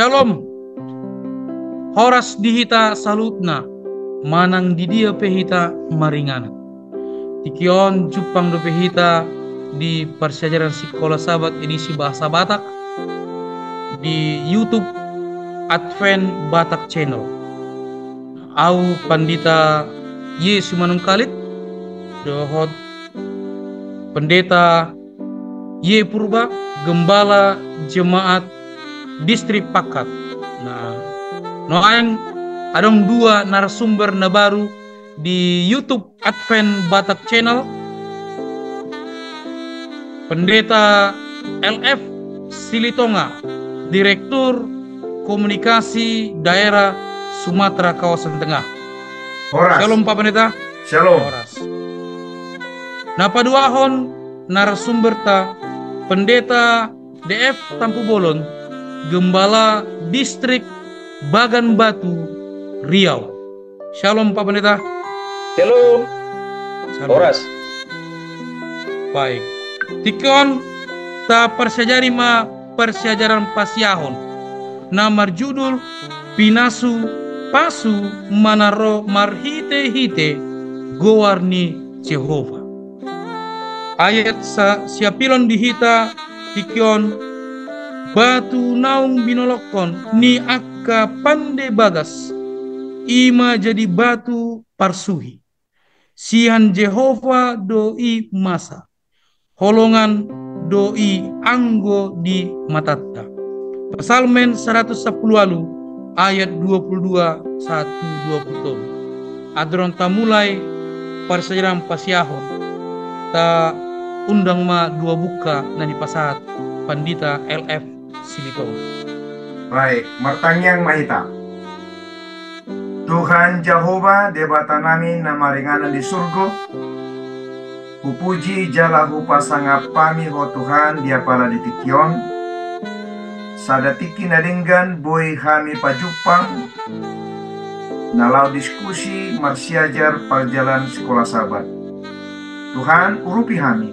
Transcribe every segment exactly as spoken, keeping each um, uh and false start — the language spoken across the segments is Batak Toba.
Syalom. Horas di hita saluhutna, manang di dia pe hita maringanan. Tingki on jumpang dope hita di parsiajaran Sikola Sabat edisi bahasa Batak di YouTube Advent Batak Channel. Au Pandita Y Simanungkalit dohot Pendeta Y Purba, Gembala Jemaat Distrik Pakkat. Nah, nuaeng adong dua narasumber na baru di YouTube Advent Batak Channel, Pendeta L F Silitonga, Direktur Komunikasi Daerah Sumatera Kawasan Tengah. Horas. Syalom, Pak Pendeta. Syalom. Horas. Na paduahon narasumberta, Pendeta D F Tampubolon, Gembala Distrik Bagan Batu, Riau. Syalom, Pak Pendeta. Syalom. Syalom. Horas. Baik. Tingki on taparsiajari ma parsiajaran pasiahon na marjudul Pinasu-pasu ma na ro marhite-hite goar ni Jehova. Ayat sa-, siapilon di hita tingki on, batu naung binolongkon ni angka pande bagas, i ma jadi batu parsuhi. Sian Jehova do i masa, holongan do i anggo di matanta. Psalmen saratus sampulu ualu ayat dua pulu dua sahat tu dua pulu tolu. Andorang tamulai parsiajaran pasiahon, taundang ma dua buku na nipasahat Pandita L F Silitonga. Baik, martangiang ma hita. Tuhan Jahowa, Debatanami na maringanan di surgo, hupuji jala hupasangap hami Ho Tuhan di apala di tingki on. Sada tingki na denggan boi hami pajumpang na laho diskusi marsiajar parjalanan Sikola Sabat. Tuhan, urupi hami,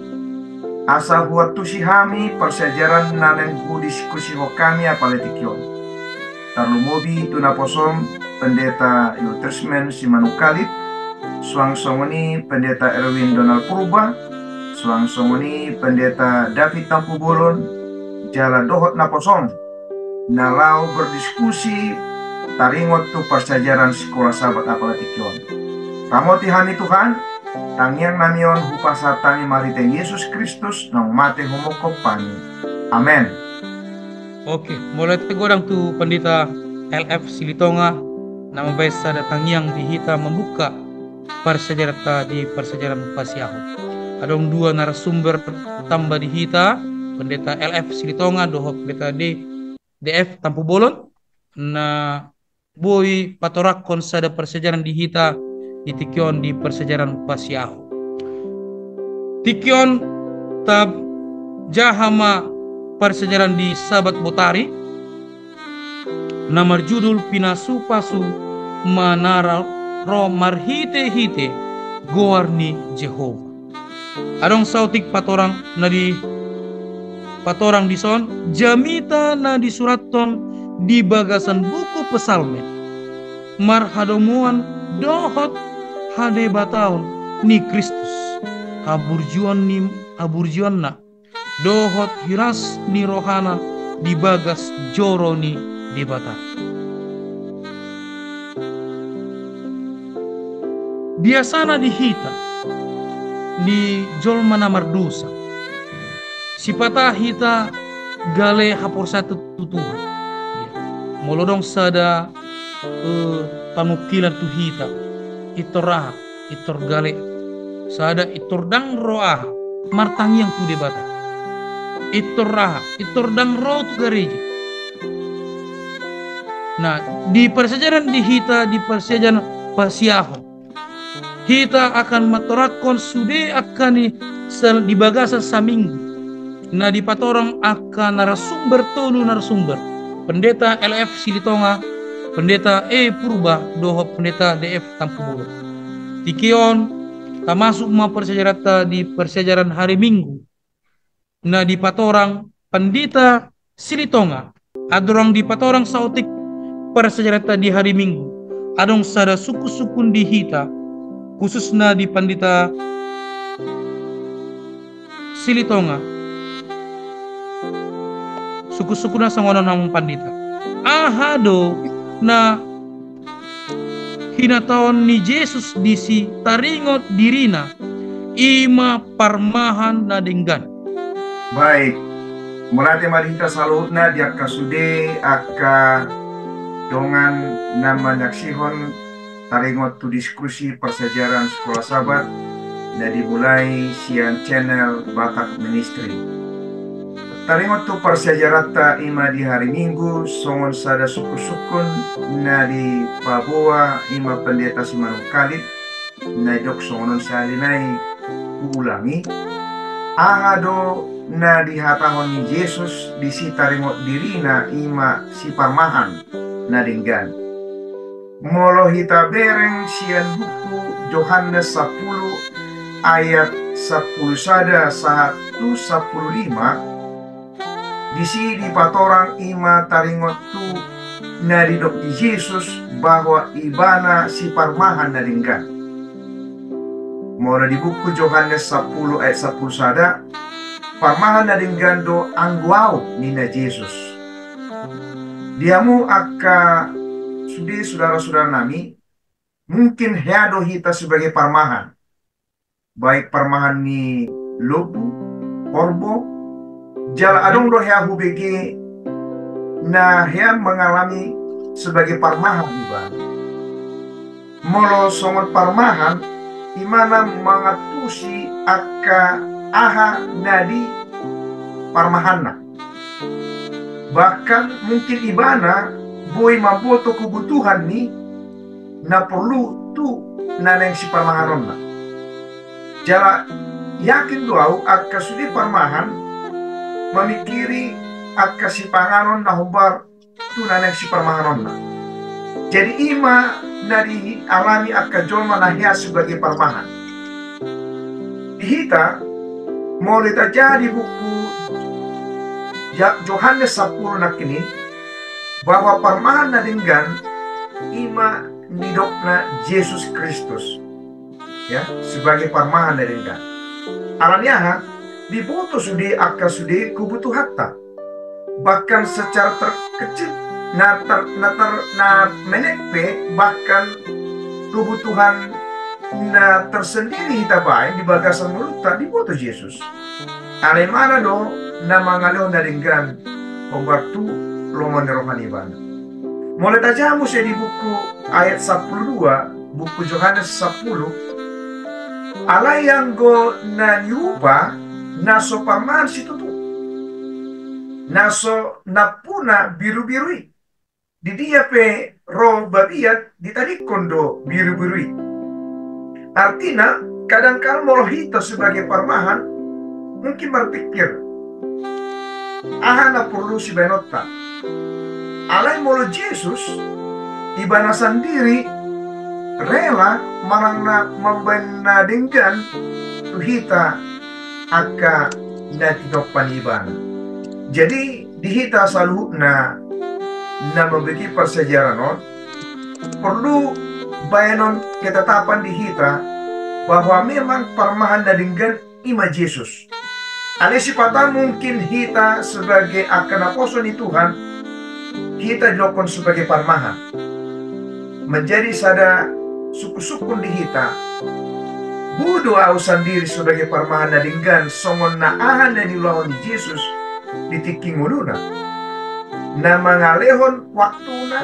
asa huantusi hami parsiajaran na naeng hudiskusihon hami apala di tingki on. Tarlumobi tu naposom Pendeta Yotrismen Simanungkalit, suang songon i Pendeta Erwin Donald Purba, suang songon i Pendeta David Tampubolon, jala dohot naposom na laho berdiskusi taringot tu parsiajaran Sikola Sabat apala di tingki on. Ramoti hami Tuhan, tangiangnami on hupasahat hami marhite Jesus Kristus naung mate humongkop hami. Amen. Oke, mauliate godang tu Pandita L F Silitonga na mambahen sada tangiang di hita mambuka parsiajaranta di parsiajaran pasiahon. Adong dua narasumber tamba di hita, Pendeta L F Silitonga dohot Pendeta D-, D F Tampubolon, na boi patorangkon sada parsiajaran di hita di tingki on di parsiajaran pasiahon. Tingki on tajaha ma parsiajaran di Sabat botari na marjudul Pinasu-pasu ma na ra-, ro marhite-hite goar ni Jehova. Adong saotik patorang na dipatorang dison, jamita na disurathon di bagasan buku Psalmen marhadomuan dohot hadebataon ni Kristus, haburjuon ni, haburjuonna, dohot hiras ni rohana di bagas joro ni Debata. Biasana di hita, di jolma na mardosa, sipata hita gale haporseaon tu Tuhan. Molo adong sada, eh, panungkilan tu hita, pintor aha, pintor gale. Sada pintor ndang ro aha, martangiang tu Debata. Pintor aha, pintor ndang ro tu gareja. Nah, di parsiajaran di hita, di parsiajaran pasiahon, hita akan matorangkon sude angka ni sel-, di bagasan saminggu na dipatorang angka narasumber, tolu narasumber, Pendeta L F Silitonga, Pendeta E Purba, dohot Pendeta D F Tampubolon. Tingki on tamasuk ma parsiajaranta di parsiajaran hari Minggu na dipatorang Pandita Silitonga. Andorang dipatorang saotik parsiajaranta di hari Minggu, adong sada sungkun-sungkun di hita, khususna di Pandita Silitonga. Sungkun-sungkunna songon on, amang pandita. Aha do na hinatahon ni Jesus di si taringot dirina, i ma parmahan na denggan? Baik, mauliate ma di hita saluhutna di angka sude, angka dongan na manyaksihon taringot tu diskusi parsiajaran Sekolah Sabat na dimulai sian channel Batak Ministry. Taringot tu parsiajaranta i ma di hari Minggu, songon sada sungkun-sungkun na dipaboa i ma Pendeta Simanungkalit, na didok songon on, sahali nai huulangi. Aha do na dihatahon ni Jesus di si taringot dirina, i ma si parmahan na denggan? Molo hita bereng sian buku Johannes sampulu ayat sampulu sada sahat tu sampulu lima, disi dipatorang i ma taringot tu na didok ni Jesus bahwa ibana si parmahan na denggan. Molo di buku Johannes sampulu ayat sampulu sada, parmahan na denggan do anggo au, ninna Jesus. Di hamu angka sude sudara-sudara nami, mungkin hea do hita sebagai parmahan, baik parmahan ni lombu, horbo, jala adong do hea hubege na hea mangalami sebagai parmahan iba. Molo songon parmahan, imana mangantusi angka aha na di parmahanna. Bahkan mungkin ibana boi mamboto kebutuhan ni na porlu tu na naeng siparmahanonna. Jala yakin do au angka sude parmahan mamingkiri angka sipanganon na hombar tu na naeng siparmahanonna. Jadi i ma na dialami angka jolma na hea sebagai parmahan. Di hita, molo tajaha di buku Ja-, Johannes sampulu nangkin i, bahwa parmahan na denggan i ma nidokna Jesus Kristus, ya, sebagai parmahan na denggan. Alani aha? Diboto sude angka sude kebutuhanta. Bahkan secara terkecil, na ter-, na ter-, na menek pe, bahkan kebutuhan na tersendiri hita baen di bagasan ngolunta diboto Jesus. Alai imana do na mangalehon na denggan hombar tu lomo ni roha ni ibana. Molo tajaha muse di buku ayat sampulu dua, buku Johannes sampulu, alai anggo na niupa na so parmahan situtu, na so nampuna birubiru i. Di dia pe ro babiat ditadingkon do birubiru i. Artina, kadangkala molo hita sebagai parmahan mungkin marpikir, aha na porlu sibaenonta. Alai molo Jesus, ibana sandiri rela manang na mambaen na denggan tu hita angka na tinompa ni ibana. Jadi, di hita saluhutna na mambege parsiajaran on, porlu baenon ketetapan di hita bahwa memang parmahan na denggan i ma Jesus. Alai sipata mungkin hita sebagai angka naposo ni Tuhan, hita didokkon sebagai parmahan. Menjadi sada sungkun-sungkun di hita, boi do au sandiri sebagai parmahan na denggan songon na aha na niulahon ni Jesus di tingki ngoluna. Na mangalehon waktuna,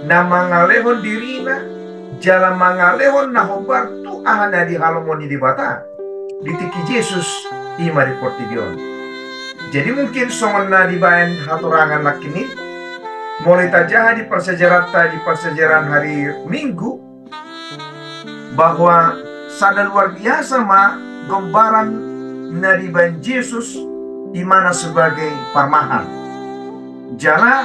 na mangalehon dirina, jala mangalehon na hombar tu aha na dihalomohon ni Debata di tingki Jesus i ma di portibi on. Jadi mungkin songon na dibaen hatorangan nangkin i, molo tajaha di parsiajaranta di parsiajaran hari Minggu, bahwa sada luar biasa ma gombaran na dibaen Jesus imana sebagai parmahan. Jala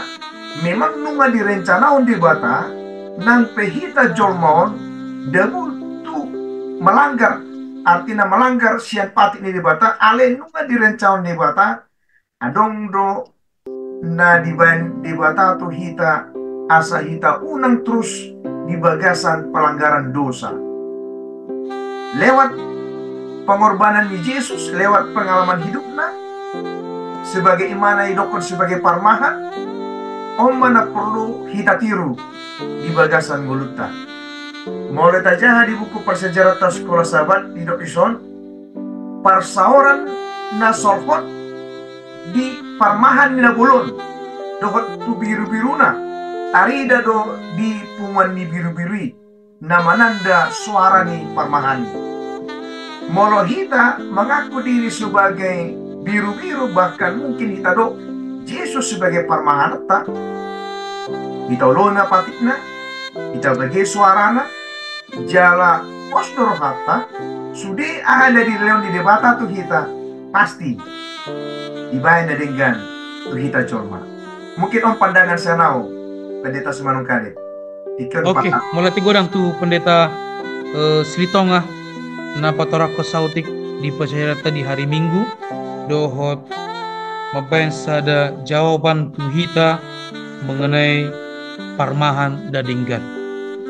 memang nunga direncanahon Debata nang pe hita jolma on dabu tu melanggar, artina melanggar sian patik ni Debata, alai nunga direncanahon Debata, adong do na dibaen Debata tu hita asa hita unang torus di bagasan pelanggaran dosa. Lewat pengorbanan ni Jesus, lewat pengalaman hidupna, sebagaimana didokkon sebagai parmahan, on ma na porlu hita tiru di bagasan ngolunta. Molo tajaha di buku parsiajaranta Sikola Sabat, didok dison, parsaoran na solhot di parmahan ni na bolon dohot tu birubiruna, tarida do di punguan ni birubiru i na mananda soara ni parmahan i. Molo hita mangaku diri sebagai birubiru, bahkan mungkin hita dok Jesus sebagai parmahananta, hita oloi ma patikna, hita bege soarana, jala pos do rohanta, sude aha na dilehon ni Debata tu hita, pasti dibaen na denggan tu hita jolma. Mungkin on pandangan sian au, Pendeta Simanungkalit. Oke, mauliate godang tu Pendeta, eh, Silitonga na patorangkon saotik di parsiajaranta di hari Minggu, dohot mambaen sada jawaban tu hita mengenai parmahan na denggan.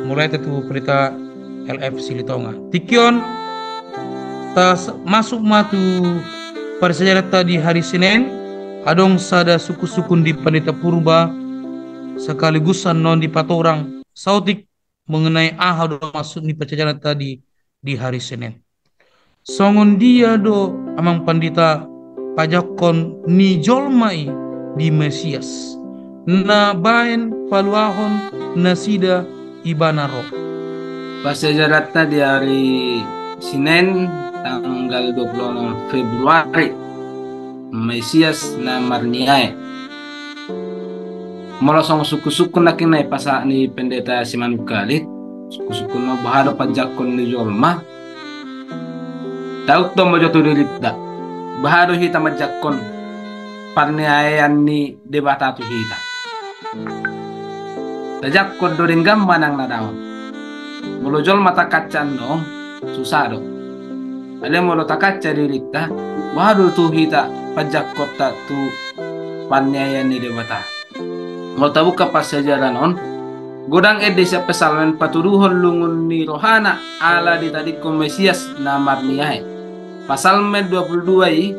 Mauliate tu Pendeta L F Silitonga. Tingki on, ta s-, masuk ma tu parsiajaranta di hari Senen, adong sada sungkunsungkun di Pendeta Purba, sekaligus annon dipatorang saotik mengenai aha do maksud ni parsiajaranta di, di hari Senen. Songon dia do, Amang Pandita, pajangkon ni jolma i di Mesias, na baen paluahon nasida ibana ro? Parsiajaranta di hari Senen, tanggal dua puluh enam Februari, Mesias na marniae. Molo songon sungkunsungkun nangkin na dipasahat ni Pendeta Simanungkalit, sungkunsungkun na boha do pajangkon ni jolma. Tauk do ma jo tu dirinta, boha do hita manjangkon parniaean ni Debata tu hita. Tajangkon do denggan manang na daong. Molo jolma takanca annon, susa do. Alai molo takanca dirinta, boha do tu hita pajangkonta tu parniaean ni Debata. Molo tabuka parsiajaran on, godang ende sian Psalmen patuduhon lungun ni rohana ala ditadingkon Mesias na marniae. Psalmen dua puluh dua i,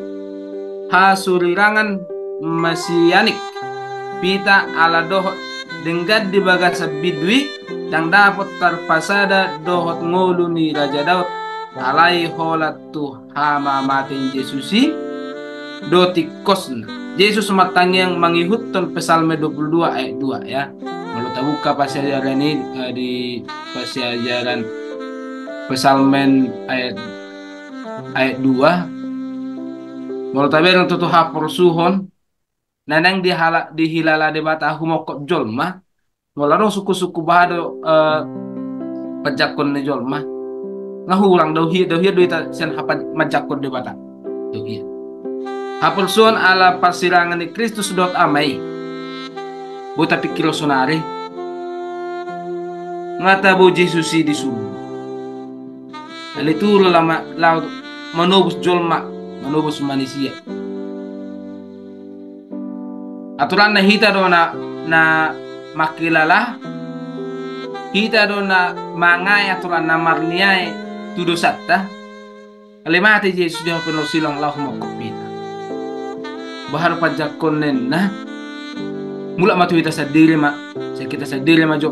hasurirangan Mesianik, pita ala dohot denggan di bagasan bindu i, ndang dapot tarpasada dohot ngolu ni Raja Daud, alai holan tu hamamate ni Jesus i do tingkosna. Jesus martangiang mangihuthon Psalmen dua puluh dua ayat dua, ya. Molo tabuka parsiajaran i, eh, di parsiajaran Psalmen ayat, ayat dua. Molo tabereng tutu haporsuhon, na naeng dihala-, dihilala Debata humongkop jolma, molo adong sungkunsungkun boha do, eh, pajangkon ni jolma, nga hurang do hia, do hia do hita sian hapan-, manjangkon Debata. Do hia. Haporsuhon ala parsirangan ni Kristus dohot Ama i. Boi tapingkiri sonari. Nga tabo Jesus i di surgo. Alai turun laho ma-, laho manobus jolma, manobus manisia. Aturanna hita do na, na mangkilala, hita do na mangae aturanna marniae tu dosanta. Alai mate Jesus di hau pe na silang laho mangkop hita. Boha do pajangkon ninna. Mulak ma tu hita sandiri ma, sai hita sandiri ma jo.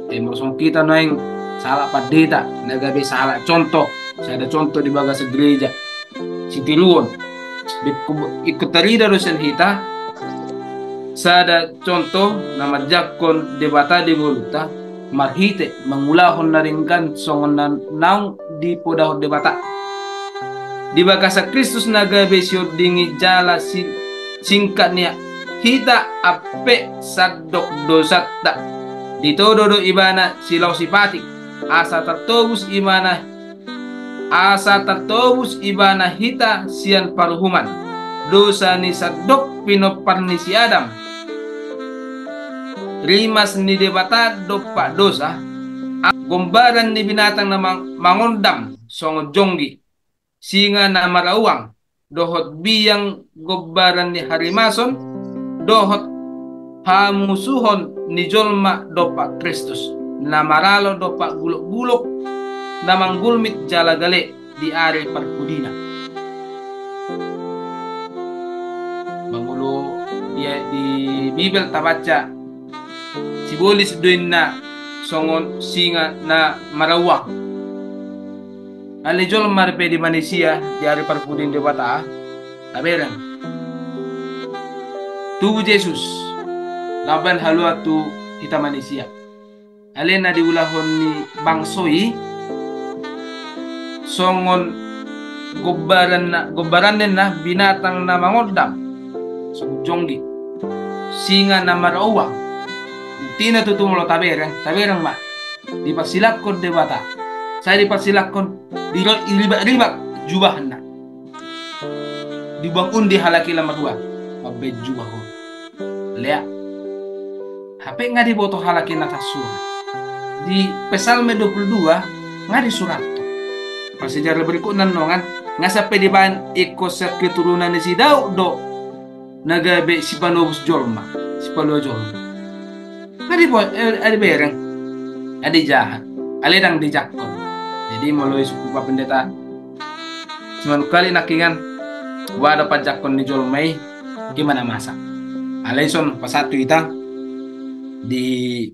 Eh, molo songon hita nuaeng sahalak pandita, na gabe sahalak contoh, sada contoh di bagasan gereja. Sitiruon. Ingkon tarida do sian hita sada contoh na manjangkon Debata di ngolunta marhite mangulahon na denggan songon na naung dipodahon Debata. Di bagasan Kristus na gabe sionding i jala si-, singkat ni hita ampe sandok dosanta. Ditodo do Ibana silaos sipatik, asa tartobus Ibana, asa tartobus Ibana hita sian paruhuman dosa ni sandok pinompar ni si Adam. Rimas ni Debata dompak dosa, gombaran ni binatang na mang-, mangondam songon jonggi, singa na marauang, dohot biang gombaran ni harimason, dohot hamusuhon ni jolma dompak Kristus, na maralo dompak gulok-gulok, na manggulmit jala gale di ari parpudina. Mangolu di, di Bibel tabaca, sibolis do inna songon singa na marauang. Alai jolma pe di manisia di ari parpudi ni Debata, tabereng. Tubu Jesus, laho mambahen haluaon tu hita manisia. Alai na diulahon ni bangso i songon gombaran na, gombaran ninna binatang na mangondam, songon jonggi, singa na marauang. Buktina tutu molo tabereng, tabereng ma, diparsilangkon Debata. Sai diparsilangkon, diro-, diribak-ribak jubahna. Dibuang undi halak i lam marua, mambahen jubah on. Lea. Hape nga diboto halak i na tarsurat. Di Psalmen dua puluh dua nga disurahon. Parsiajaran berikutna annon, nga sampe dibaen ingkon sian keturunan ni si Daud do na gabe sipanobus jolma, sipalua jolma. Nga dibo-, eh, nga dibereng, nga dijaha, alai ndang dijangkon. Jadi molo isungkun ma Pendeta Simanungkalit nangkiningan, boha do panjangkon ni jolma i, i ma na masa. Alai dison pasahat tu hita di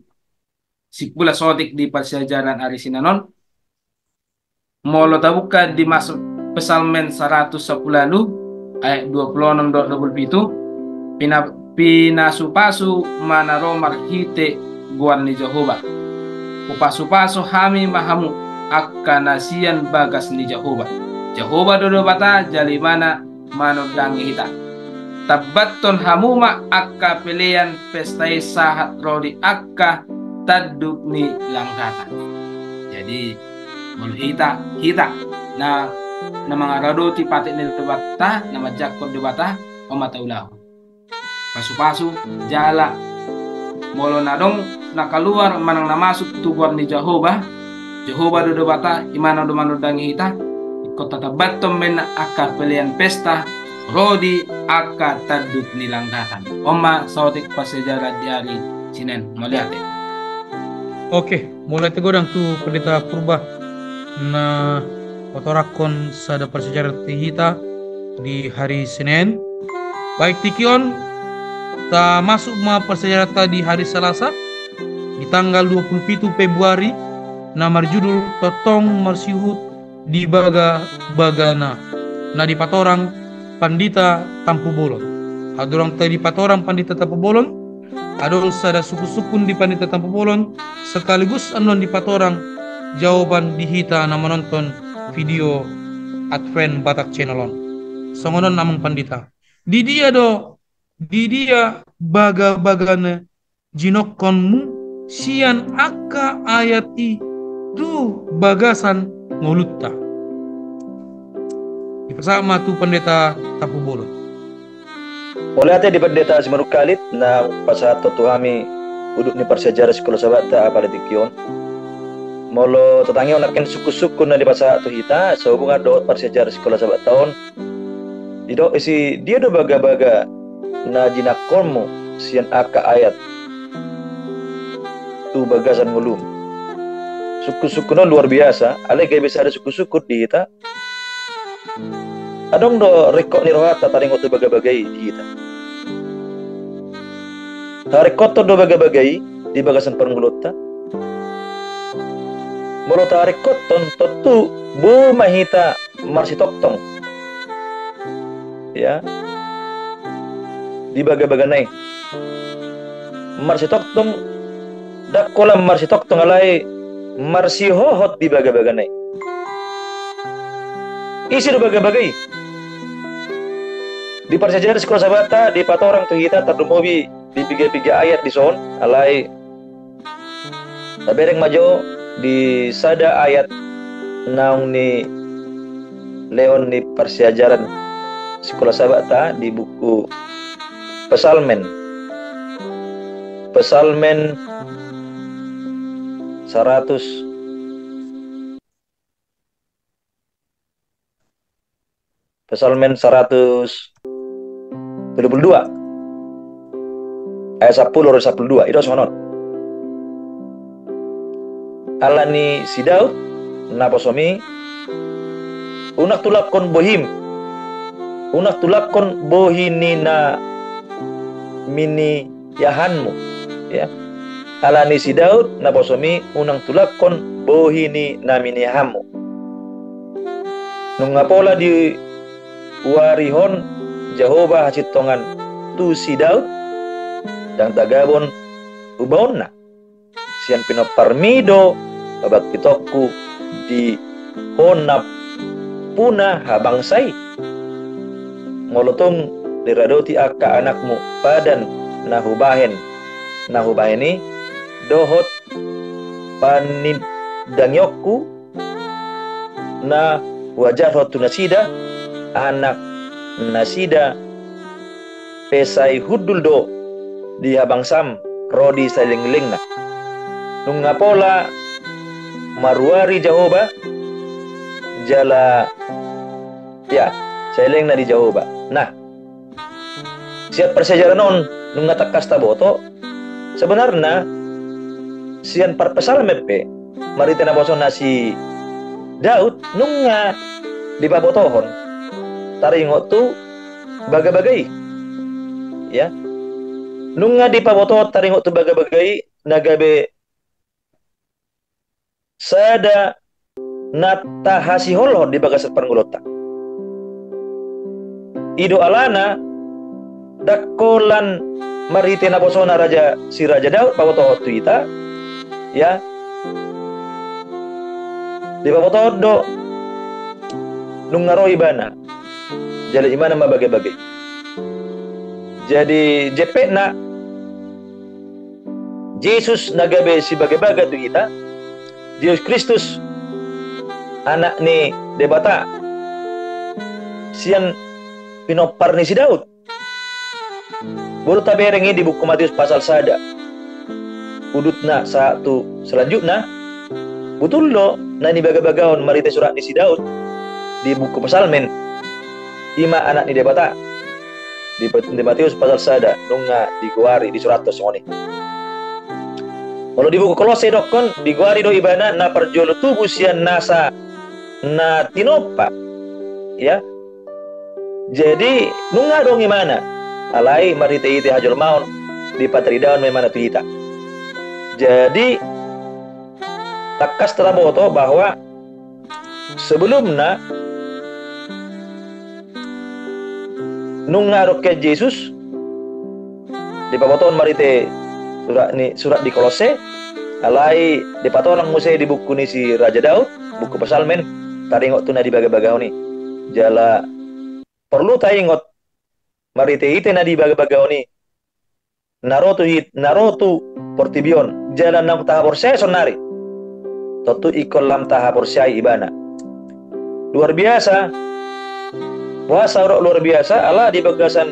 simpul saotik di parsiajaran ari Senen on. Molo tabuka di mas-, Psalmen saratus sampulu ualu, ayat dua pulu onom dohot dua pulu pitu, pina-, pinasu-pasu ma na ro marhite goar ni Jahowa. Hupasu-pasu hami ma hamu, angka na sian bagas ni Jahowa. Jahowa do Debata, jala Ibana manondangi hita. Tambathon hamu ma angka pelean pesta i sahat ro di angka tanduk ni langgatan. Jadi, molo hita, hita, na, na mangaradoti patik ni Debata, na manjangkon Debata, on ma taulahon. Pasu-pasu, jala molo na adong na kaluar manang na masuk tu goar ni Jahowa, Jahowa do Debata, Ibana do manondangi hita, ingkon tatambathon ma inna angka pelean pesta, ro di angka tanduk ni langgatan. On ma saotik parsiajaran di ari Senen, mauliate. Oke, mauliate godang tu Pendeta Purba na patorangkon sada parsiajaran tu hita di hari Senen. Baik, tingki on, tamasuk ma parsiajaranta di hari Salasa, di tanggal dua pulu pitu Februari, na marjudul Tongtong Marsihut di Bagabagana, na dipatorang Pandita Tampubolon. Andorang tahe dipatorang Pandita Tampubolon, adong sada sungkun-sungkun di Pandita Tampubolon, sekaligus annon dipatorang jawaban di hita na manonton video Advent Batak Channel on. Songon on, Amang Pandita. Di dia do, di dia bagabagana jinongkonmu sian angka ayat i tu bagasan ngolunta? Dipasahat ma tu Pandita Tampubolon. Mauliate di Pandita Simanungkalit, na pasahat tu hami udut ni parsiajaran Sikola Sabata apala tingki on. Molo tatangihon nangkin sungkun-sungkun na dipasahat tu hita, sehubungan dohot parsiajaran Sikola Sabata on, didok disi, dia do bagabaga na jinongkonmu sian angka ayat tu bagasan ngolum. Sungkun-sungkun on luar biasa, alai gabe sada sungkun-sungkun di hita. Adong do ringkot ni rohanta taringot tu bagabaga i di hita. Taringkothon do bagabaga i di bagasan parngoluonta. Molo taringkothon, tontu boi ma hita marsitongtong, ya, di bagabagana i. Marsitongtong, ndang holan marsitongtong, alai marsihohot di bagabagana i. Ise do bagabaga i? Di parsiajaran Sikola Sabata dipatorang tu hita tarlumobi di piga-piga ayat dison, alai tabereng ma jo di sada ayat naung nilehon ni parsiajaran Sikola Sabata di buku Psalmen. Psalmen saratus, Psalmen saratus tolu pulu dua. Ayat sampulu ro di sampulu dua, i do songon on. Ala ni si Daud naposomi, unang tulangkon bohim, unang tulangkon bohi ni na miniahanmu, ya. Ala ni si Daud naposomi, unang tulangkon bohi ni na miniahanmu. Nunga pola digoarihon Jahowa hasintongan tu si Daud, ndang tagabon ubaonna. Sian pinomparmi do pabangkitonku di ho nampuna habangsa i. Molo tung diradoti angka anakmu padan na hubahen, na hubahen i, dohot panindangionku na huajarhon tu nasida, anak nasida pe sai hundul do di habangsam ro di salelenglelengna. Nunga pola maruari Jahowa, jala, ya, salelengna di Jahowa. Nah, sian parsiajaran on nunga tangkas taboto, sebenarna sian parpsalmen pe marhite naposona si Daud nunga dipabotohon taringot tu bagabaga i. Ya. Nunga dipabotohon taringot tu bagabaga i na gabe sada na tahasiholhon di bagasan parngoluonta. I do alana, ndang holan marhite naposona raja, si Raja Daud pabotohon tu hita, ya. Dipabotohon do nunga ro ibana. Jala ibana ma bagabaga i. Jadi jempekna, Jesus na gabe sibagabaga tu hita, Jesus Kristus, Anak ni Debata, sian pinompar ni si Daud. Molo tabereng i di buku Matius pasal sada, udutna sahat tu selanjutna, butul do na nibagabagahon marhite surat ni si Daud di buku Psalmen, i ma Anak ni Debata. Di, di Matius pasal sada nunga digoari, disurathon songon i. Molo di buku Kolose dokkon, digoari do ibana na parjolo tubu sian nasa na tinompa. Ya. Jadi nunga adong ibana, alai marhitehite hajolmaon dipataridahon ma ibana tu hita. Jadi tangkas taboto bahwa sebelumna nunga adong hian Jesus, dipabotohon marhite surat ni, surat di Kolose, alai dipatolang muse di buku ni si Raja Daud, buku Psalmen, taringot tu na dibagabagahon i. Jala porlu taingot marhitehite na dibagabagahon i, na ro tu hit, na ro tu portibi on, jala naung tahaporseai saonnari. Tontu ingkon lam tahaporseai ibana. Luar biasa. Boasa ro luar biasa? Ala di bagasan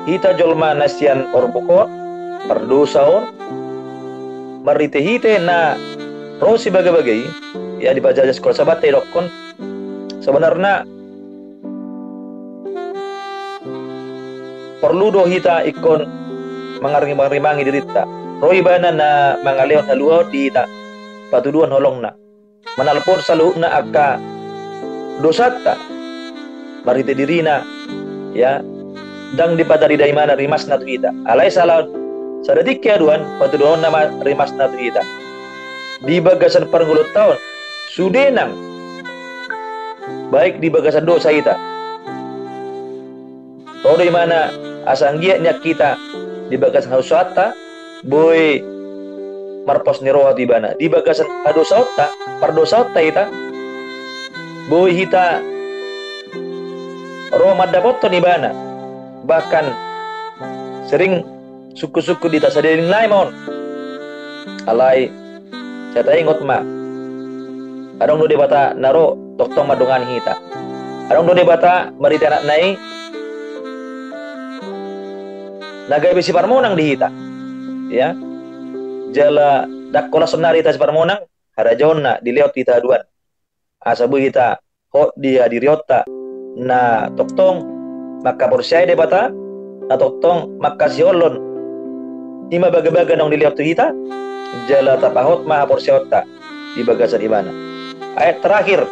hita jolma na sian orbuk on, pardosa on, marhitehite na ro sibagabaga i, ya, di pajajahan sekolah Sabat i dokkon, sebenarna porlu do hita ingkon mangarimang-rimangi dirinta. Ro ibana na mangalehon haluaon di hita, patuduhon holongna, manalpot saluhutna angka dosanta marhite dirina, ya, ndang dipatarida ibana rimasna tu hita. Alai saluhut sada tingki haduan, patuduhonna ma rimasna tu hita. Di bagasan parngoluonta on, sude nang baik di bagasan dosa hita. Ro do ibana asa anggiat nian hita di bagasan hadosaonta, boi marpos ni roha tu ibana. Di bagasan hadosaonta, pardosaonta hita, boi hita ro mandapothon ibana. Bahkan sering sungkun-sungkun di hita sadari nai ma on. Alai sai taingot ma, adong do Debata na ro tongtong mandongani hita. Adong do Debata marhite Anakna i na gabe siparmonang di hita. Ya. Jala ndang holan saonnari hita siparmonang, harajaonna dilehon tu hita haduan. Asa boi hita hot di hadirionta na tongtong manghaporseai Debata, na tongtong mangkasihonlon i ma bagabaga naung dilehon tu hita, jala tapahot ma haporseaonta di bagasan ibana. Ayat terakhir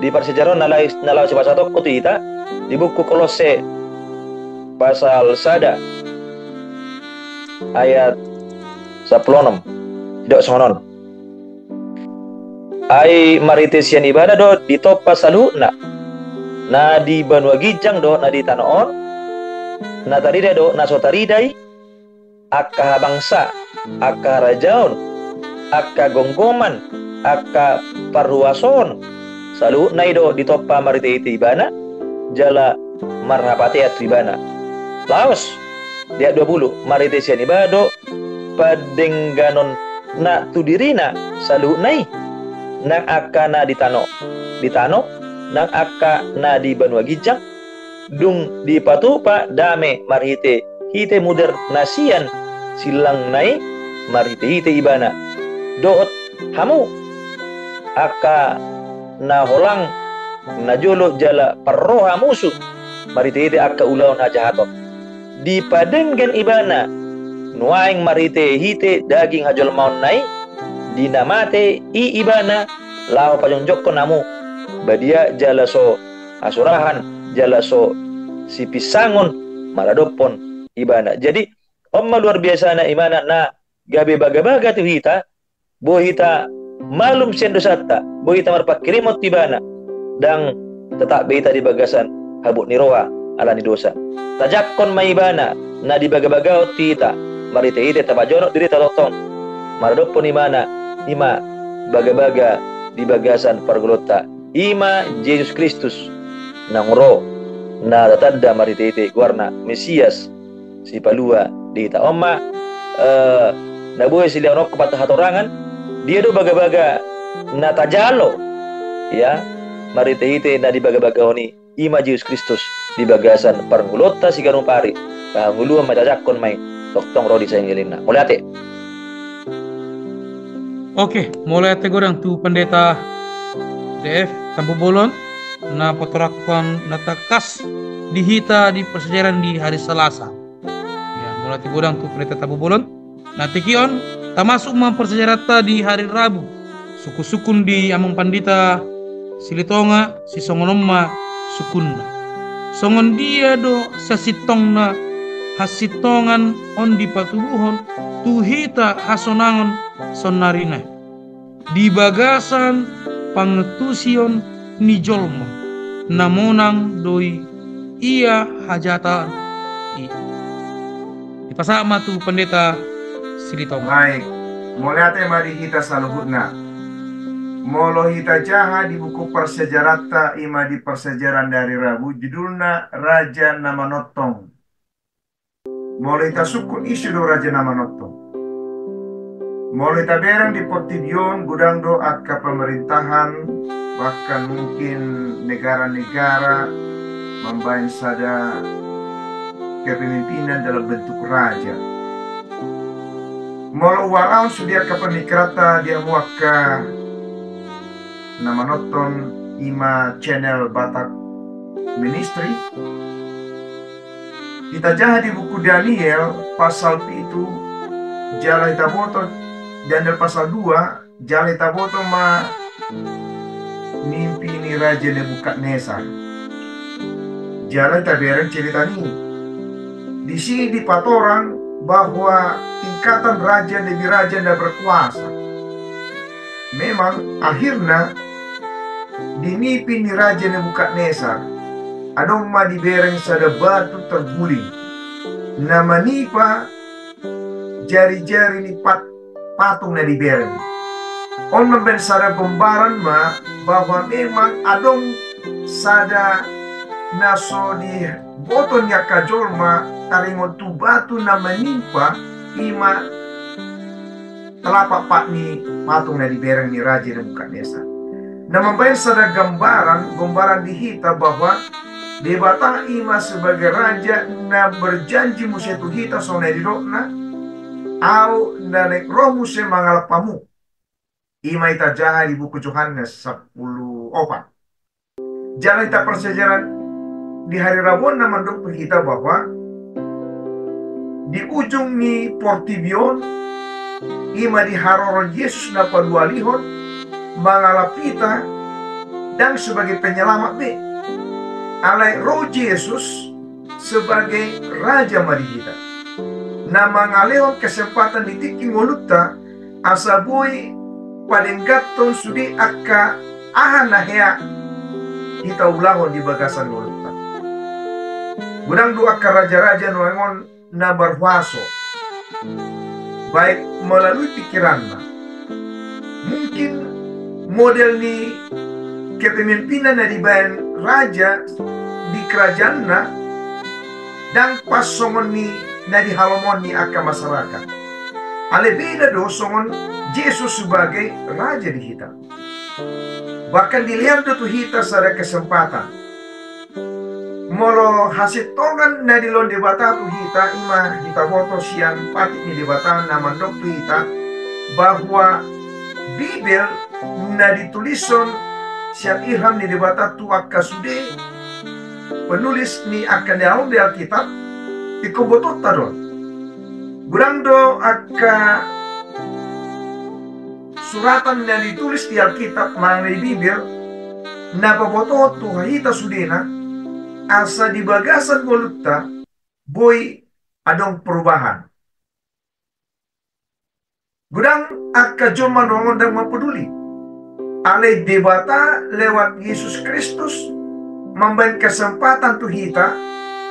di parsiajaran na laho, na laho sipasahatonnonku tu hita di buku Kolosse pasal sada ayat sampulu onom, didok songon on. Ai marhite sian ibana do ditompa saluhutna, na di banua ginjang dohot na di tano on, na tarida dohot na so tarida i, angka habangsa, angka harajaon, angka gomgoman, angka parhuasoon, saluhutna i do ditompa marhitehite ibana, jala marhapatean tu ibana. Laos, di ayat dua pulu, marhite sian ibana do padengganonna tu dirina saluhutna i, nang angka na di tano, di tano, nang angka na di banua ginjang, dung dipatupa dame marhitehite mudur na sian silangna i marhitehite ibana. Dohot hamu angka na holang, na jolo jala parroha musu marhitehite angka ulaon hajahaton, dipadenggan ibana nuaeng marhitehite daging hajolmaonna i, di na mate i ibana, laho pajongjongkon hamu badia jala so hasurahan, jala so sipinsangon maradophon ibana. Jadi, on ma luar biasana ibana na gabe bagabaga tu hita, boi hita malum sian dosanta, boi hita marpangkirimon tu ibana, ndang tetap be hita di bagasan habot ni roha ala ni dosa. Tajangkon ma ibana na dibagabagahon tu hita, marhitehite tapajonok dirita tongtong maradophon ibana, i ma bagabaga di bagasan parngoluonta, i ma Jesus Kristus naung ro, na tatanda marhitehite goarna Mesias, Sipalua di hita. On ma, eh, na boi silehononku pata hatorangan, dia do bagabaga na tajalo, ya, marhitehite na dibagabagahon i, i ma Jesus Kristus di bagasan parngoluonta siganup ari, pangoluan ma i, tajangkon ma i, tongtong ro di sahingolingna. Mauliate. Oke, mauliate godang tu Pendeta D F Tampubolon, na patorangkon na tangkas di hita di parsiajaran di hari Salasa. Ya, mauliate godang tu Pendeta Tampubolon. Na tingki on, tamasuk ma parsiajaranta di hari Rabu. Sungkunsungkun di Amang Pandita Silitonga, sisongon on ma sungkunna. Songon dia do sasintongna hasintongan on dipatubuhon tu hita hasonangon saonnari na i. Di bagasan pangantusion ni jolma, na monang do i ia hajatan i. Dipasahat ma tu Pendeta Silitonga. Baik, mauliate ma di hita saluhutna. Molo hita jaha di buku parsiajaranta, i ma di parsiajaran di hari Rabu, judulna Raja na Manongtong. Molo hita sungkun, ise do Raja na Manongtong? Molo hita bereng di portibi on, godang do angka pemerintahan, bahkan mungkin negara-negara mambahen sada kepemimpinan dalam bentuk raja. Molo huarahon sude angka pemikiranta di hamu angka na manonton i ma channel Batak Ministry, hita jaha di buku Daniel pasal pitu, jala hita boto, Daniel pasal dua, jala hita boto ma mimpi ni Raja Nebukadnesar. Jala hita bereng cerita ni i. Disi dipatorang bahwa tingkatan raja lebih raja na berkuasa. Memang akhirna di mimpi ni Raja Nebukadnesar, adong ma dibereng sada batu terguling na manipa jari-jari ni pat-, patung na dibereng. On mambahen sada gombaran ma bahwa memang adong sada na so diboto ni angka jolma taringot tu batu na manipa i ma telapak pat ni patung na dibereng ni Raja Nebukadnesar. Na mambahen sada gambaran, gombaran di hita bahwa Debata i ma sebagai raja na berjanji muse tu hita songon na didokna, Ahu na naeng ro muse mangalap hamu. I ma hita jaha di buku Johannes sampulu opat. Jala hita parsiajaran di hari Rabu on na mandok tu hita bahwa di ujung ni portibi on, i ma di haroro Jesus na paduahalihon, mangalap hita, ndang sebagai penyelamat be. Alai ro Jesus sebagai raja ma di hita, na mangalehon kesempatan di tingki ngolunta, asa boi padengganhon sude angka aha na hea hita ulahon di bagasan ngolunta. Godang do angka raja-raja nuaeng on na marhuaso, baik melalui pikiranna. Mungkin model ni kepemimpinan na dibaen raja di kerajaanna, ndang pas songon ni na dihalomohon ni angka masyarakat. Alai beda do songon Jesus sebagai raja di hita. Bahkan dilehon do tu hita sada kesempatan. Molo hasintongan na dilehon Debata tu hita, i ma hita boto sian patik ni Debata na mandok tu hita bahwa Bibel na ditulishon sian ilham ni Debata tu angka sude penulis ni angka na adong di Alkitab, ingkon botoonta do. Godang do angka suratan na ditulis di Alkitab manang di Bibel, na pabotohon tu hita sudena, asa di bagasan ngolunta boi adong perubahan. Godang angka jolma nuaeng on ndang mapoduli. Alai Debata lewat Jesus Kristus mambaen kesempatan tu hita,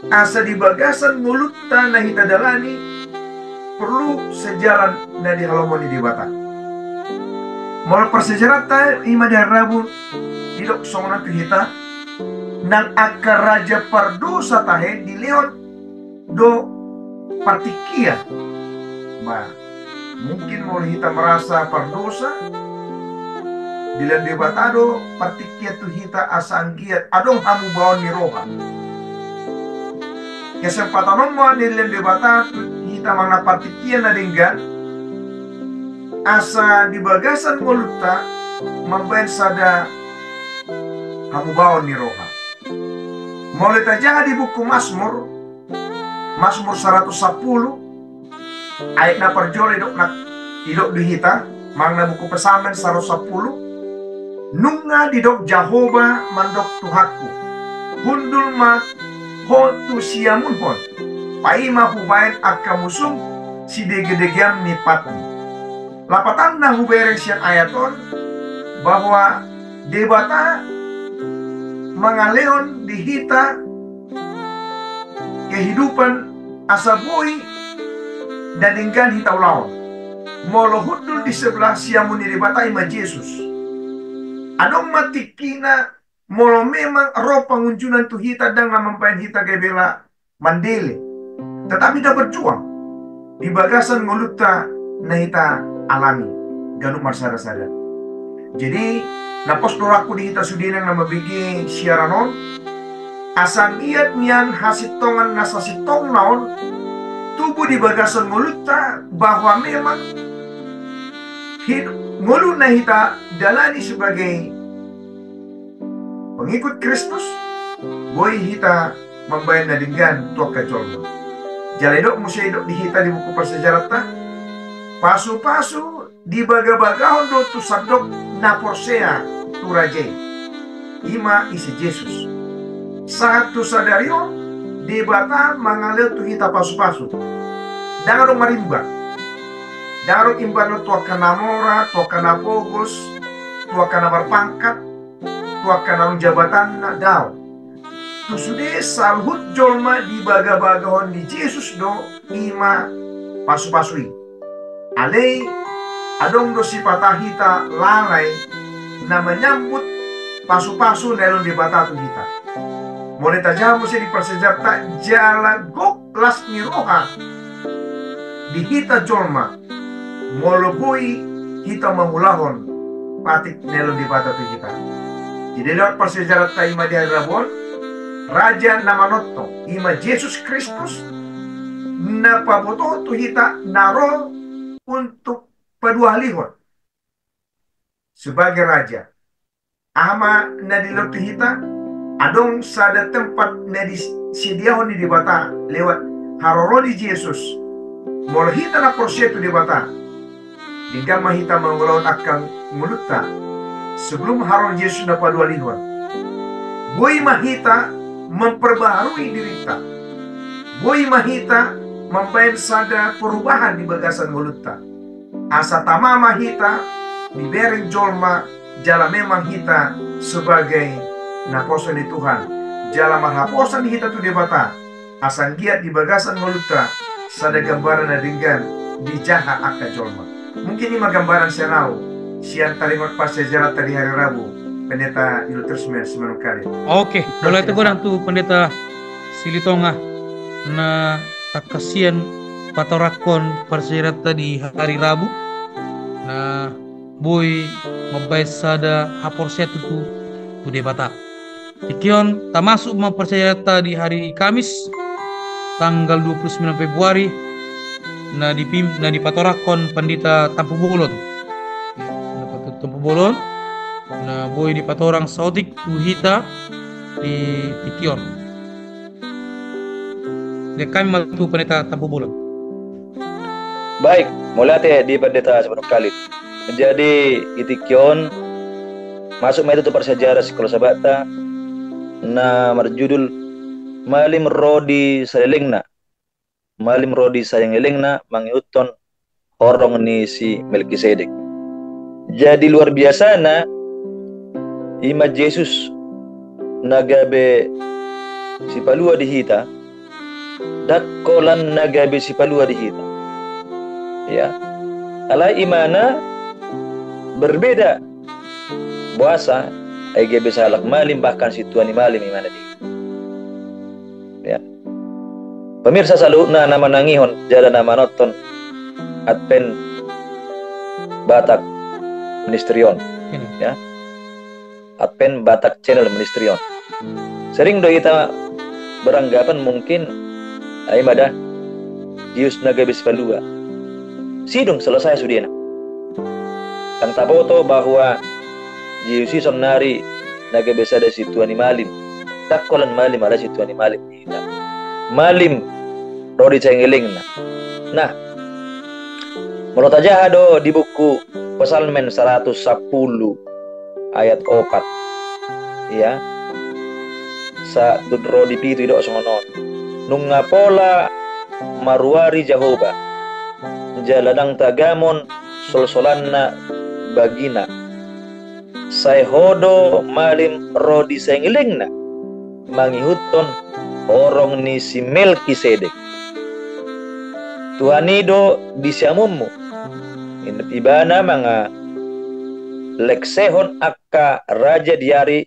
asa di bagasan ngolunta na hita dalani porlu sejalan na dihalomohon ni Debata. Molo parsiajaranta i ma di ari Rabu, didok songon on tu hita, nang angka raja pardosa tahe dilehon do partingkian. Ba, mungkin molo hita merasa pardosa, dilehon Debata do partingkian tu hita asa anggiat adong hamubaon ni roha. Kesempatan on ma dilehon Debata tu hita manang partingkian na denggan, asa di bagasan ngolunta mambaen sada hamubaon ni roha. Molo tajaha di buku Masmur, Masmur saratus sampulu, ayat na parjolo didok na, didok di hita, manang na buku Psalmen saratus sampulu, nunga didok Jahowa mandok Tuhanku, hundul ma ho tu siamunhon, paima hubaen angka musum sidegedegean ni patmu. Lapatanna hubereng sian ayat on, bahwa Debata mangalehon di hita kehidupan asa boi na denggan hita ulahon. Molo hundul di sebelah siamun ni Debata i ma Jesus. Adong ma tingkina molo memang ro pangunjunan tu hita ndang na mambaen hita gabe la mandele. Tetapi na berjuang di bagasan ngolunta na hita alami ganup marsada-sada. Jadi, na pos do rohangku di hita sudena na mambege siaran on, asa anggiat nian hasintongan na sasintongna on tubu di bagasan ngolunta, bahwa memang hidup ngolu na hita dalani sebagai pengikut Kristus, boi hita mambaen na denggan tu angka jolma. Jala didok muse, didok di hita di buku parsiajaranta, pasu-pasu dibagabagahon do tu sandok na porsea tu Raja i, i ma ise Jesus. Sahat tu sadari on Debata mangalehon tu hita pasu-pasu. Ndang adong marimbang. Ndang adong imbanna tu angka na mora, tu angka na pogos, tu angka na marpangkat, tu angka na adong jabatanna, daong. Tu sude saluhut jolma dibagabagahon ni Jesus do i ma pasu-pasu i. Alai adong do sipata hita lalai na manyambut pasu-pasu na nilehon Debata tu hita. Molo tajaha muse di parsiajaranta, jala gok las ni roha di hita jolma molo boi hita mangulahon patik na nilehon Debata tu hita. Jadi lewat parsiajaranta i ma di ari Rabu on, Raja na manongtong i ma Jesus Kristus na pabotohon tu hita na ro untuk paduahalihon sebagai Raja. Aha ma na dilehon tu hita? Adong sada tempat na disediahon ni Debata lewat haroro ni Jesus Molo hita na porsea tu Debata, denggan ma hita mangulahon angka ngolunta sebelum haroro Jesus na paduahalihon. Boi ma hita memperbaharui dirinta. Boi ma hita mambahen sada perubahan di bagasan ngolunta. Asa tama ma hita dibereng jolma jala memang hita sebagai naposo ni Tuhan. Jala marhaposan hita tu Debata. Asa anggiat di bagasan ngolunta sada gambaran na denggan dijaha angka jolma. Mungkin i ma gambaran sian au, sian taringot parsiajaranta di hari Rabu, Pendeta Ilterus Simanungkalit. Oke, mauliate godang tu Pendeta Silitonga na tangkas sian patorangkon parsiajaranta di hari Rabu. Na boi mambahen sada haporseaon tu, tu Debata. Tingki on tamasuk ma parsiajaranta di hari Kamis tanggal dua puluh sembilan Februari na dipim-, na dipatorangkon Pandita Tampubolon. Pandita Tampubolon na boi dipatorang saotik tu hita di tingki on. Denggan ma tu Pandita Tampubolon. Baik, mauliate di Pandita Simanungkalit. Jadi di tingki on masuk ma hita tu parsiajaran Sikola Sabatta na marjudul Malim Ro di Salelengna. Malim Ro di Salelengna mangihuthon horong ni si Melkisedek. Jadi luar biasana, i ma Jesus na gabe sipalua di hita, ndang holan na gabe sipalua di hita. Ya. Alai imana berbeda. Boasa? Ai gabe sahalak malim, bahkan sintua ni malim imana di hita. Ya. Pemirsa saluhutna na manangihon jala na manonton Advent Batak Ministry on. Hmm. Ya. Advent Batak Channel Ministry on. Sering do hita beranggapan mungkin, ai ma da, Jesus na gabe sipalua. Sidung, selesai sudena. Ndang taboto bahwa Jesus i saonnari na gabe sada sintua ni malim. Ndang holan malim, alai sintua ni malim. Malim ro di salelengna. Nah, molo tajaha do di buku Psalmen saratus sampulu ayat opat. Ya. Sahat tu ro di pitu didok songon on. Nunga pola maruari Jahowa, jala ndang tagamon solsolanna bagina. Sai ho do malim ro di salelengna, mangihuthon horong ni si Melkisedek. Tuhan i do di siamunmu. Ibana mangaleksehon angka raja di ari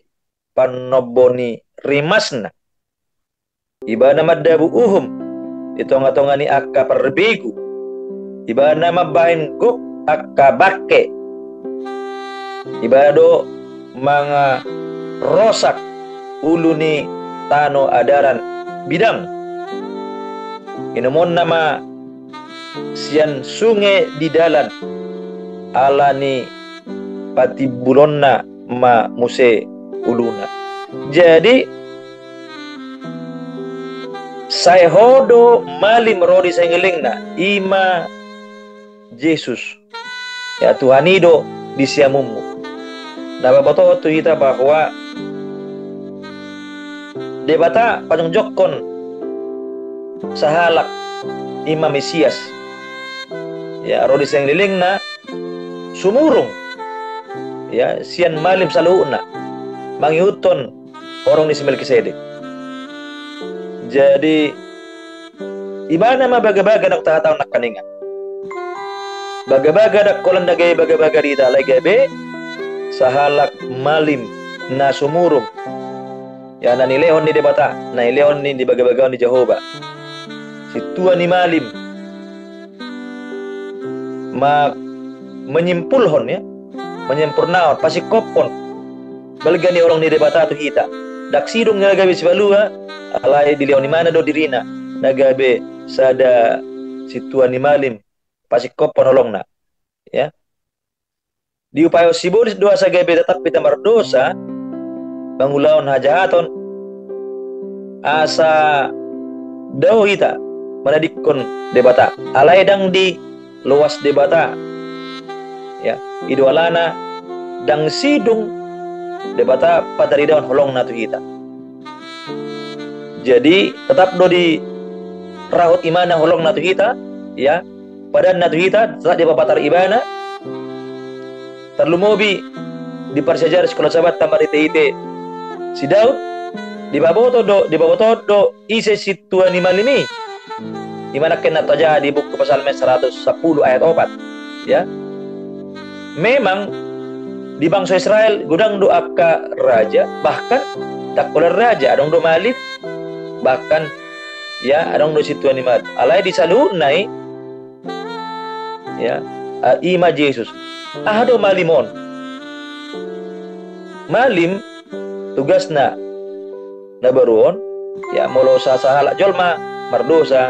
panombo ni rimasna. Ibana mandabu uhum di tongatonga ni angka parbegu. Ibana mambahen gok angka bangke. Ibana do mangarosak ulu ni tano adaran bidang. Inumonna ma sian sunge di dalan, ala ni patimbulonna ma muse uluna. Jadi, sai ho do malim ro di salelengna, i ma Jesus. Ya, Tuhan i do di siamunmu. Na pabotohon tu hita bahwa Debata pajongjongkon sahalak, i ma Mesias. Ya, ro di salelengna sumurung. Ya, sian malim saluhutna. Mangihuthon horong ni si Melkisedek. Jadi, ibana ma bagabaga na tahatahon nangkaningan. Bagabaga ndang holan na gabe bagabaga di hita, alai gabe sahalak malim na sumurung. Ya, na nilehon ni Debata, na nilehon ni, di bagabagaon ni Jahowa. Sintua ni malim. Ma-, menyimpulhon, ya. Menyempurnahon, pasingkophon balga ni horong ni Debata tu hita. Ndang sidung na gabe sipalua, alai dilehon ibana do dirina na gabe sada sintua ni malim, pasingkophon holongna. Ya. Diupaihon sibolis do asa gabe tatap hita mardosa, mangulahon hajahaton, asa dao hita manadingkon Debata. Alai ndang diloas Debata. Ya, i do alana ndang sidung Debata pataridahon holongna tu hita. Jadi tetap do dirahut ibana holongna tu hita, ya, padanna tu hita, tetap dipapatar ibana. Tarlumobi diparsiajari sikola Sabanta marhite-hite si Daud, dipaboto do, dipaboto do ise sintua ni malim i. Ima nangkin na tajaha di buku Psalmen saratus sampulu ayat opat. Ya. Memang di bangso Israel godang do angka raja, bahkan ndang holan raja, adong do malim, bahkan, ya, adong do sintua ni malim. Alai di saluhutna i, ya, a, ima Jesus. Aha do malim on? Malim tugasna na baru on, ya, molo sa-, sahalak jolma mardosa,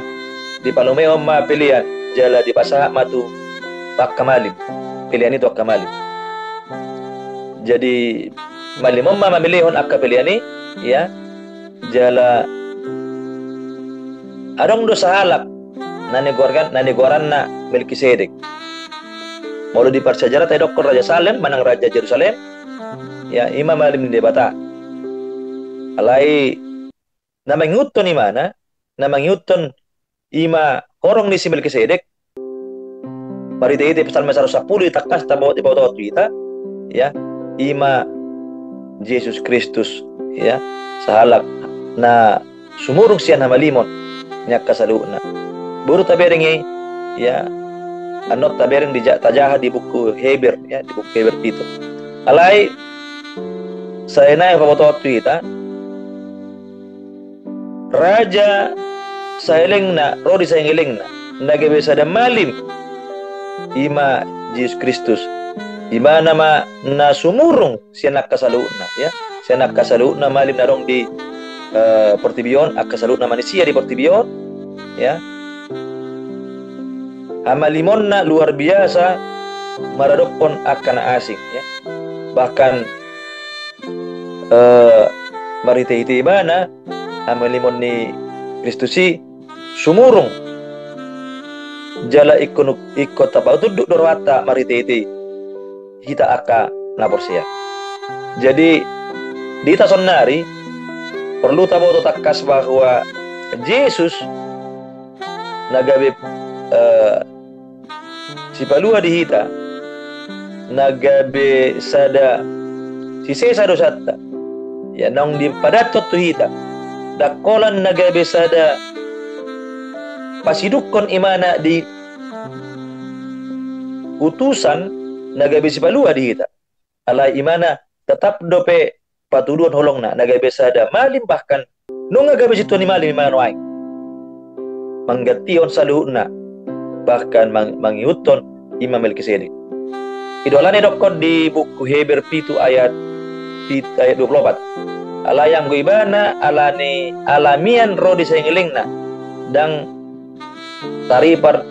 dipalumehon ma pelean, jala dipasahat ma tu angka malim. Pelean i tu angka malim. Jadi malim on ma mamelehon angka pelean i, ya, jala adong do sahalak na nigoarkan, na nigoaranna Melkisedek. Molo diparsiajaranta didokkon raja Salem manang raja Jerusalem, ya, ima malim ni Debata. Alai na mangihuthon ibana, na mangihuthon ima horong ni si Melkisedek, marhite-hite Psalmen saratus sampulu i tangkas taboto, diboto tu hita, ya, ima Jesus Kristus, ya, sahalak na sumurung sian hamalimon ni angka saluhutna. Boru tabereng i, ya, annon tabereng di ja-, tajaha di buku Heber, ya, di buku Heber pitu. Alai sai nai hupaboto tu hita, raja saelengna ro di saelengna, na gabe sada malim, ima Jesus Kristus. Ibana ma na sumurung sian angka saluhutna, ya. Sian angka saluhutna malim na adong di, eh, portibi on, angka saluhutna manisia di portibi on, ya. Hamalimonna luar biasa maradophon angka na asing, ya. Bahkan, eh, marhite-hite ibana, hamalimon ni Kristus i sumurung. Jala ingkon, ingkon tapatunduk do rohanta marhite-hite i hita angka na porsea. Jadi di hita saonnari porlu taboto tangkas bahwa Jesus na gabe, eh, sipalua di hita, na gabe sada sisesa dosanta, ya, naung dipadanhon tu hita. Ndang holan na gabe sada pasidungkon ibana di utusan na gabe sipalua di hita. Alai ibana tetap dope patuduhon holongna, na gabe sada malim, bahkan nunga gabe sintua ni malim ibana nuaeng. Manggantihon saluhutna, bahkan mang-, mangihuthon ima Melkisedek. I do alani didokkon di buku Heber pitu ayat pit-, ayat dua pulu opat. Alai anggo ibana alani alamian ro di saelengna, ndang taripar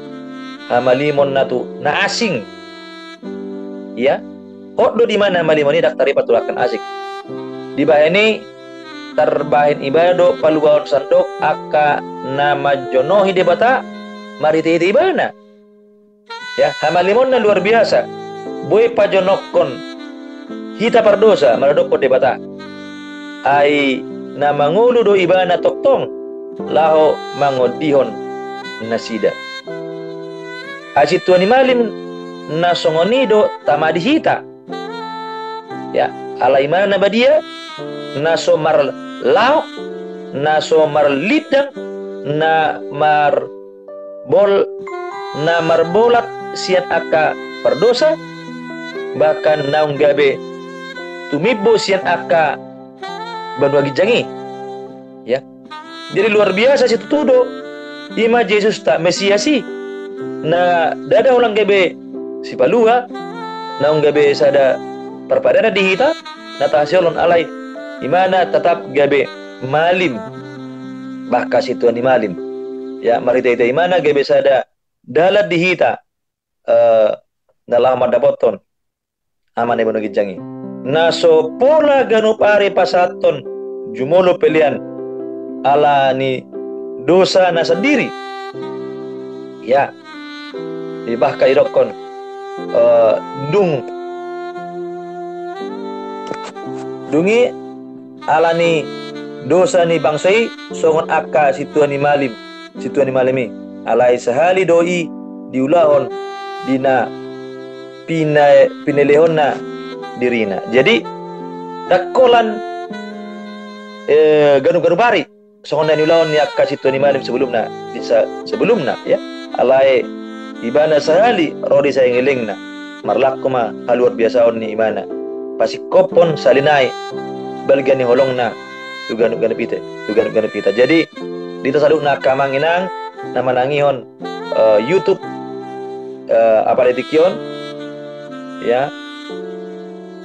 hamalimonna tu na asing. Ia, hot do di ibana hamalimon i ndang taripar tu angka na asing. Dibahen i, tarbahen ibana do paluaon sandok angka na manjonohi Debata marhite-hite ibana. Ya, hamalimonna luar biasa. Boi pajonokhon hita pardosa maradophon Debata. Ai na mangolu do ibana tongtong laho mangondihon nasida. Ai sintua ni malim na songon i do tama di hita. Ya, ala ibana na badia, na so marlaok, na so marlindang, na marbol-, na marbolat sian angka pardosa, bahkan naung gabe tumimbo sian angka banua ginjang i. Ya. Jadi luar biasa situtu do ima Jesusta, Mesias i, na ndada holan gabe sipalua, naung gabe sada parpadanan di hita na tahaholongon, alai ibana tetap gabe malim, bahkan sintua ni malim. Ya, marhite-hite ibana gabe sada dalan di hita, eh, na laho mandapothon Ama ni banua ginjang i. Na so pola ganup ari pasahathon jumolo pelean ala ni dosana sandiri. Ya. Jadi bahkan didokkon, eh, dung, dung i alani dosa ni bangso i songon angka sintua ni malim, sintua ni malim i. Alai sahali do i diulahon di na pina-, pinelehonna dirina. Jadi, ndang holan, eh, ganup-ganup ari songon na niulahon ni angka sintua ni malim sebelumna, di sa-, sebelumna, ya. Alai ibana sahali ro di saengelengna, marlaku ma haluar biasaon ni ibana, pasingkophon sahali nai balga ni holongna tu ganup-ganup hita, tu ganup-ganup hita. Jadi, di hita saluhutna angka amang inang na manangihon, eh, YouTube, eh, apala di tingki on, ya,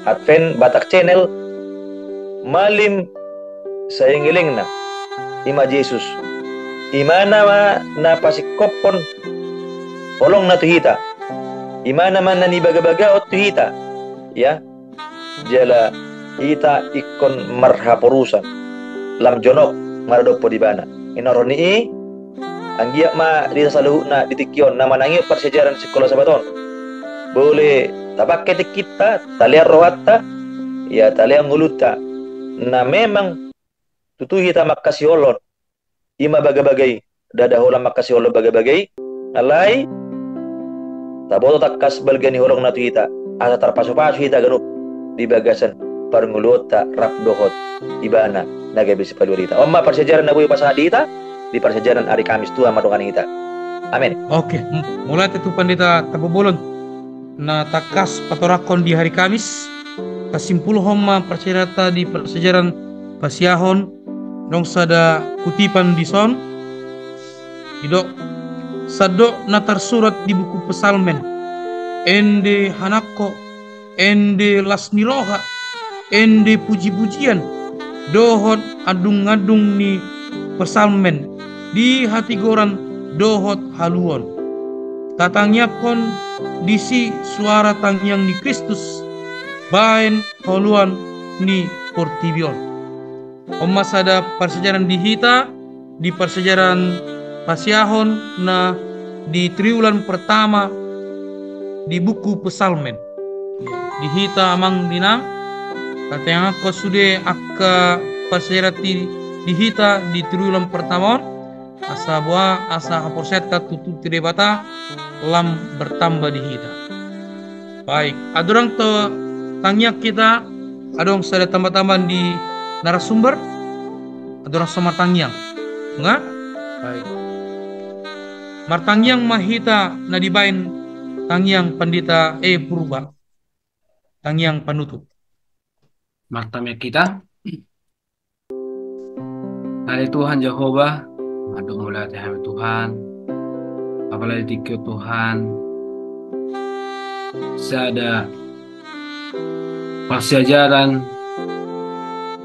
Advent Batak Channel, malim saengelengna, i ma Jesus. Ibana ma na pasingkophon holongna tu hita. Ibana ma na nibagabagahon tu hita. Ya. Jala hita ingkon marhaporusan. Lam jonok maradophon ibana. Hinorhon ni i, anggiat ma di hita saluhutna di tingki on na manangihon parsiajaran sikola Sabat on, boi tapangke tingkinta, talehon rohanta, ya, talehon ngolunta. Na memang tutu hita mangkasiholhon, i ma bagabaga i, ndada holan mangkasiholhon bagabaga i, alai taboto tangkas balga ni holongna tu hita, asa tarpasupasu hita ganup di bagasan parngoluonta rap dohot ibana na gabe sipaluat hita. On ma parsiajaran na boi hupasahat di hita di parsiajaran ari Kamis, Tuhan mandongani hita. Amen. Oke, m-, mauliate tu Pandita Tampubolon na tangkas patorangkon di hari Kamis. Tasimpulhon ma parsiajaranta di parsiajaran pasiahon, adong sada kutipan dison. Didok, sandok na tarsurat di buku Psalmen, ende hanangko, ende las ni roha, ende pujipujian, dohot andungandung ni Psalmen di hatigoran dohot haluaon. Tatangiangkon disi suara tangiang ni Kristus bahen haluaon ni portibi on. On ma sada parsiajaran di hita, di parsiajaran pasiahon na di triwulan pertama di buku Psalmen. Di hita amang inang, tatangiangkon sude angka parsiajaran di, di hita di triwulan pertama on, asa boha, asa haporseaonta tu, tu Debata lam bertambah di hita. Baik, andorang tatangiang hita, adong sada tambatambaon di narasumber, andorang so martangiang. Nga? Baik. Martangiang ma hita na dibahen tangiang Pandita E Purba. Tangiang panutup. Martangiang hita. Ale Tuhan Jahowa, mandok mauliate hami Tuhan, apalagi di tingki on Tuhan, sada parsiajaran,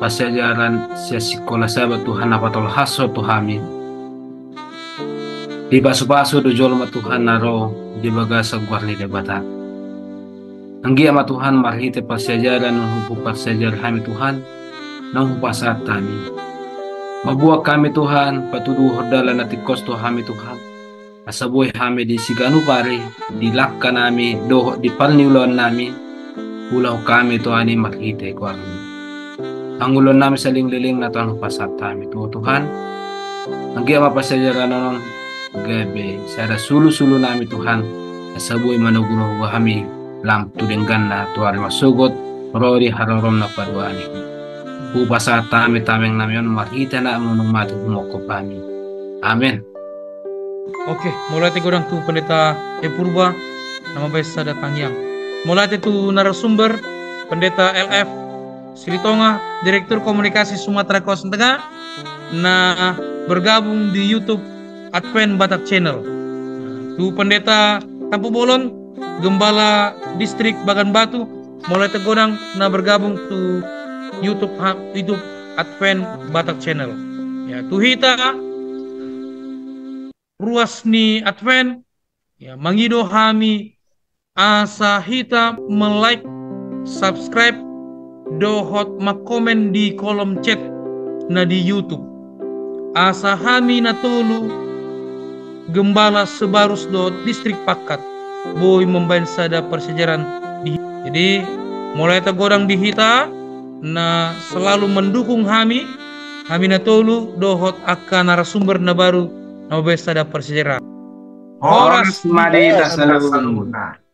parsiajaran sian sikola Sabat Tuhan na patolhas Ho tu hami. Dipasupasu do jolma Tuhan na ro di bagasan goar ni Debata. Anggiat ma Tuhan marhite parsiajaran naung huparsiajar hami Tuhan, naung hupasahat hami. Mamboan hami Tuhan, patuduhon dalan na tingkos tu hami Tuhan. Asa boi hami di siganup ari, di langka nami, dohot di parniulaon nami, ulahon hami Tuhan i marhite goarmi. Pangulon nami saleleng-lelengna Tuhan hupasahat hami tu Ho Tuhan. Anggiat ma parsiajaran on gabe sada sulusulu nami Tuhan, asa boi manogunogu hami lam tu dengganna tu ari marsogot, ro di haroromna paduahon i. Hupasahat hami tameng nami on marhite anakmu naung mate humongkop hami. Amen. Oke, mauliate godang tu Pendeta E Purba na mambahen sada tangiang. Mauliate tu narasumber, Pendeta L F Silitonga, Direktur Komunikasi Sumatera Kawasan Tengah, na bergabung di YouTube Advent Batak Channel. Tu Pendeta Tampubolon, Gembala Distrik Bagan Batu, mauliate godang na bergabung tu YouTube ha-, YouTube Advent Batak Channel. Ya, tu hita ruas ni Advent, ya, mangido hami asa hita me-like, subscribe, dohot mangkomen di kolom chat na di YouTube. Asa hami na tolu Gembala Sebarus dohot Distrik Pangkang boi mambaen sada parsiajaran di hita. Jadi molo hita godang di hita na selalu mendukung hami, hami na tolu dohot angka narasumber na baru na mambaen sada parsiajaran. Horas ma di hita saluhutna.